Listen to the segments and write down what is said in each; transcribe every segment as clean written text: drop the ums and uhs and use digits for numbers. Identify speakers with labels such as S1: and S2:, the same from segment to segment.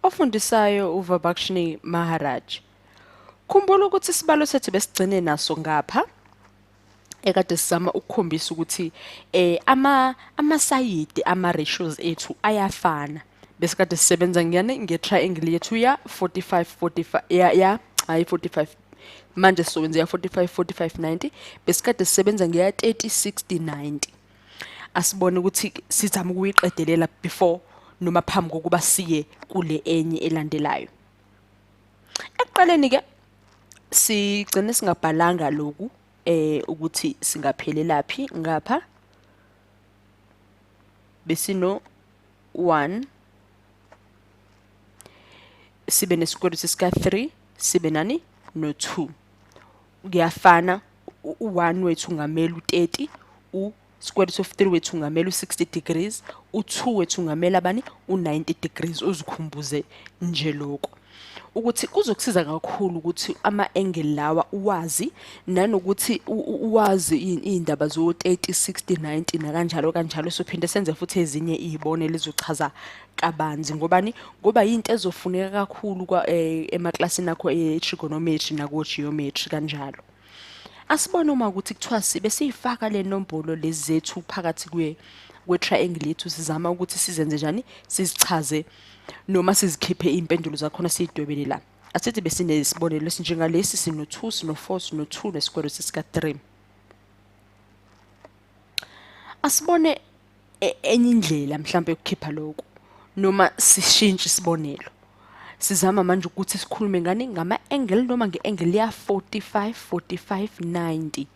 S1: Ofundisayo uVabakshini Maharaj. Khumbula ukuthi isibalo sethu besigcine naso ngapha ekade sizama ukukhombisa ukuthi eh ama amasayidi ama ratios ethu ayafana. Besikade sisebenza ngiyani nge triangle yethu ya 45 45 ya ya hayi 45 manje sizowenza ya 45 45 90, besikade sisebenza ngeya 30 60 90. Asibone ukuthi sizama ukuyiqedelela before noma phambi kokuba siye kule enye elandelayo. Ekuqaleni ke sigcine singabhalanga lokhu ukuthi singaphelelaphi ngapha, besino 1 sibe nesikweletu sika 3 sibe nani no 2, kuyafana. U1 wethu ungamela u30, u square root of 3 wethu ungamela u60 degrees, u2 wethu ungamela bani u90 degrees. Uzikhumbuze nje lokho ukuthi kuzokusiza kakhulu ukuthi ama-angle lawa uwazi, nanokuthi uwazi iy'ndaba zo-30 60 90 nakanjalo kanjalo. Sophinde senze futhi ezinye iy'bonelo ezochaza kabanzi. Ngobani? Ngoba yinto ezofuneka kakhulu emaklasini akho e-trigonometry nako-geometry kanjalo. Asibone uma ukuthi kuthiwa sibe siyifaka le nombolo lezi zethu phakathi kwe-triangle yethu, sizama ukuthi sizenze njani, sizichaze noma sizikhiphe iy'mpendulo zakhona siyidwebele la. Asithi besinesibonelo esinjengalesi, sino-2, sino-4, sino-2 ne-square root sika-3. Asibone enye indlela mhlawumbe yokukhipha lokhu noma sishintshe isibonelo. Sizama manje ukuthi sikhulume ngani? Ngama-angle noma nge-angle ya 45 45 90.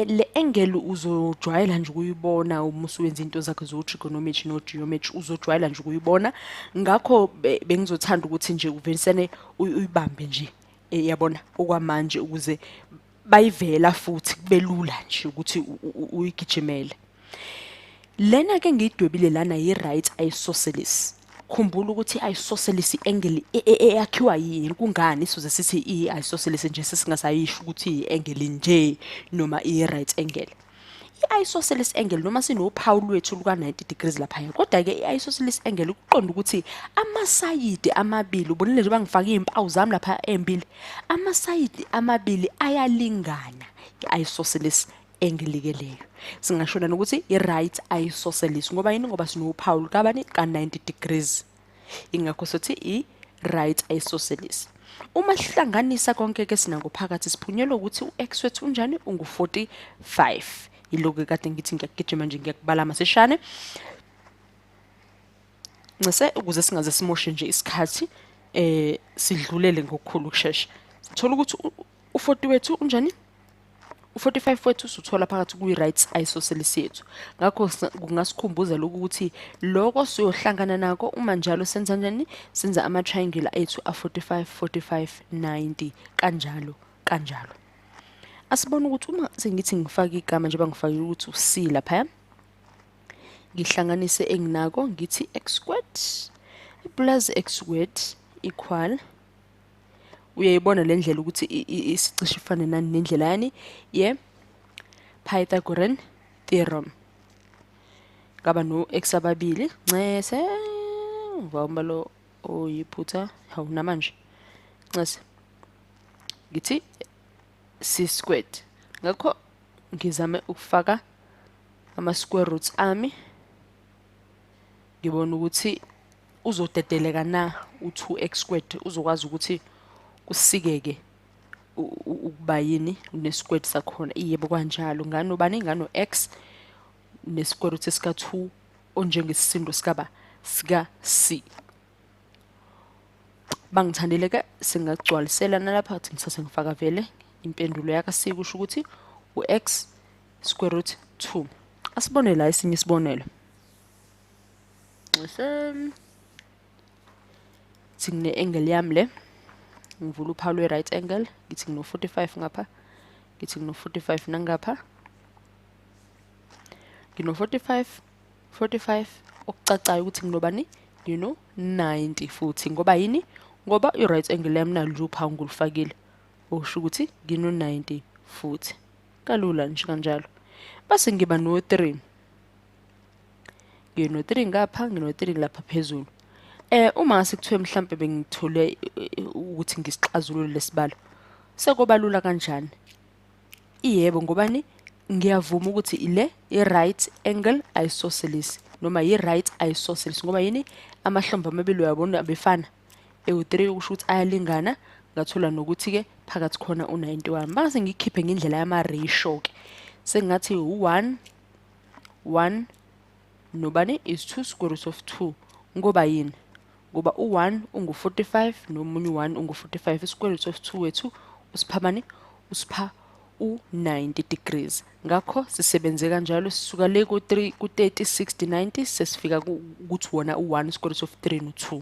S1: Le angle uzojwayela nje ukuyibona uma usuwenza into zakho zo-trigonometry no-geometry, uzojwayela nje ukuyibona. Ngakho bengizothanda ukuthi nje uvelisane uyibambe nje, yabona, okwamanje, ukuze bayivela futhi kube lula nje ukuthi uyigijimele. Lena ke ngiyidwebile lana yi-right isosceles. Khumbula ukuthi i-isosceles i-angle eyakhiwa yini, kungani sizoze sithi i-isosceles nje sesingasayisho ukuthi i-angle nje noma i-right angle. I-isosceles angle noma sinophawu lwethu luka-90 degrees laphaya, kodwa-ke i-isosceles angle kuqonda ukuthi amasayidi amabili, ubonile nje bangifake iy'mpawu zami lapha ey'mbili, amasayidi amabili ayalingana. I-isosceles angle-ke leyo singashona nokuthi i-right isosceles. Ngoba yini? Ngoba sinophawu lukabani? Ka-90 degrees. Ingakho sothi i-right isosceles. Uma sihlanganisa konke ke sinako phakathi, siphunyelwa ukuthi u-x wethu unjani? Ungu-45. Yilokhu kade ngithi ngiyagijima nje, ngiyakubala masishane ncese ukuze singaze simoshe nje isikhathi, sidlulele ngokukhulu ukushesha. Sithola ukuthi u-40 wethu unjani? U-45 wethu suthola phakathi kwi-right isosceles yethu. Ngakho kungasikhumbuza lokhu ukuthi loko siyohlangana nako uma njalo senza njani, senza ama-triangle ethu a-45 45 90 kanjalo kanjalo. Asibone ukuthi uma sengithi ngifake igama njengoba ngifakile ukuthi u-c laphaya, ngihlanganise enginako, ngithi x squared plus x squared equal. Uyayibona le ndlela ukuthi isicishe ifane nani nendlela yani ye Pythagorean theorem. Ngaba no x ababili, ncese ngivama lo oyiphutha, hawu namanje, ncese ngithi c squared. Ngakho ngizame ukufaka ama square roots ami, ngibona ukuthi uzodedeleka na u-2x squared, uzokwazi ukuthi usikeke ukuba yini ne-squared sakhona. Yebo, kanjalo. Ngano bani? Ngano x ne-square root sika-2 onjengesisindo sikaba sika-c. Bangithandile ke, singagcwalisela nalapha ukuthi ngithathe ngifaka vele impendulo yaka-c, kusho ukuthi u-x square root 2. Asibone la esinye isibonelo. Ngithi ngine-angle yami le, ngivula uphawu lwe-right angle, ngithi ngino-45 ngapha, ngithi ngino-45 nangapha, ngino-45 45, okucacayo ukuthi nginobani? Ngino-90 futhi. Ngoba yini? Ngoba i-right angle yami nalo nje uphawu ngilufakile, okusho ukuthi ngino-90 futhi, kalula nje kanjalo. Base ngiba no-3, ngino-3 ngapha, ngino-3 lapha phezulu. Uma ngase kuthiwe mhlampe bengithole ukuthi ngisixazulule lesibalo, sekoba lula kanjani? Yebo, ngobani? Ngiyavuma ukuthi le i-right angle isosceles noma yi-right isosceles ngoba yini? Amahlombe amabili uyabona abefana ewu-3, kusho ukuthi ayalingana. Ngathola nokuthi-ke phakathi khona u-91. Mase ngikhiphe ngendlela yama-ratio-ke, sengathi u-1 1 nobani is 2 square root of 2. Ngoba yini? Ngoba u-1 ungu-45 nomunye u-1 ungu-45, i-square root of 2 wethu usipha bani? Usipha u-90 degrees. Ngakho sisebenze kanjalo, sisuka le ku-3, ku-30, 60, 90, sesifika ukuthi wona u-1 square root of 3 no-2.